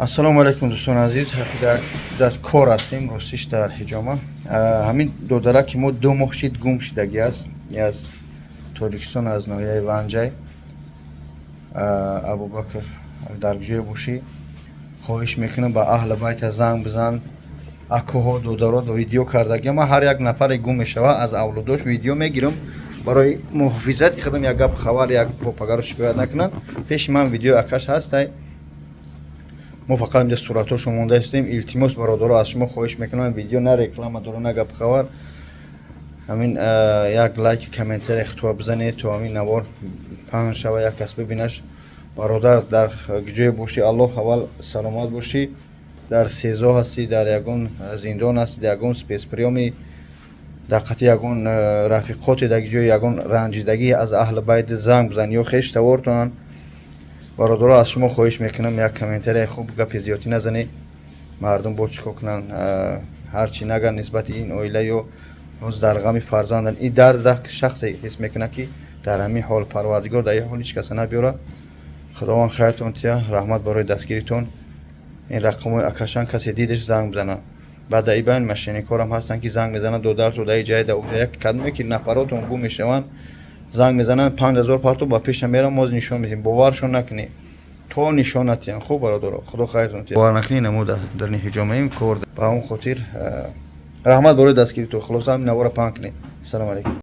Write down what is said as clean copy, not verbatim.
Ассалому алайкум, дӯстони азиз. Дар кор ҳастем, ростиш, дар ҳиҷома. Ҳамин додарак, ки мо 2 моҳ шид гум шидагӣ аст, аз Тоҷикистон, аз ноҳияи Ванҷай, Абубакр. Дар ҷое бошӣ, хоҳиш мекунам, ба аҳли байта занг бизан. Акуҳо, додаро видео кардагӣ. Ман ҳар як нафаре гум мешава, аз авлодош видео мегирам барои муҳофизати худам. Як гап хабар, як попагаро шикоят накунанд. Пеши ман видеои акаш ҳастай, мо фақат инҷа суратҳошо монда истем. Илтимос, бародаро, аз шумо хоҳиш мекунам, видео на реклама дора, на гап хабар. Ҳамин як лайк, комментария хутба бизанед, то ҳамин навор паҳн шава, як кас бибинаш. Бародар, дар ҷое бошӣ, Аллоҳ аввал саломат бошӣ. Дар СИЗО ҳастӣ, дар ягон зиндон ҳастӣ, дар ягон спецприём и, дар қатъи ягон рафиқоте, дар ҷои ягон ранҷидагӣ, аз аҳли байт занг бизан ё хеш тавортонанд. Бародаро, аз шумо хоҳиш мекунам, як комментарияи хуб, гапи зиёдтӣ назанед. Мардум бо чӣ кор кунанд? Ҳарчи нагар нисбати ин оила ё ҳоз дар ғами фарзандан, ин дарда шахсе ҳис мекунад, ки дар ҳамин ҳол. Парвардигор дар ин ҳол ҳеҷ каса набиёра. Худованд хайртон тия. Раҳмат барои дастгиритон. Ин рақамҳои акашан, касе дидаш, занг бизана. Баъд дар ибайн мошенникорам ҳастанд, ки занг мезананд: «Додарто дар ҷае, дар уҷа». Як кадме ки нафаротон гум мешаванд, занг мезананд: «5000 парто, ба пеша мерам, моз нишон медиҳем». Боваршон накунед, то нишон натиҳанд. Хуб, бародаро, Худо хайртон тия. Бовар накунед, намуда дар ҳиҷомаим кор. Ба ҳамон хотир раҳмат барои дастгиритон. Хулоса, ҳамин навора паҳн кунед. Ассалому алайкум.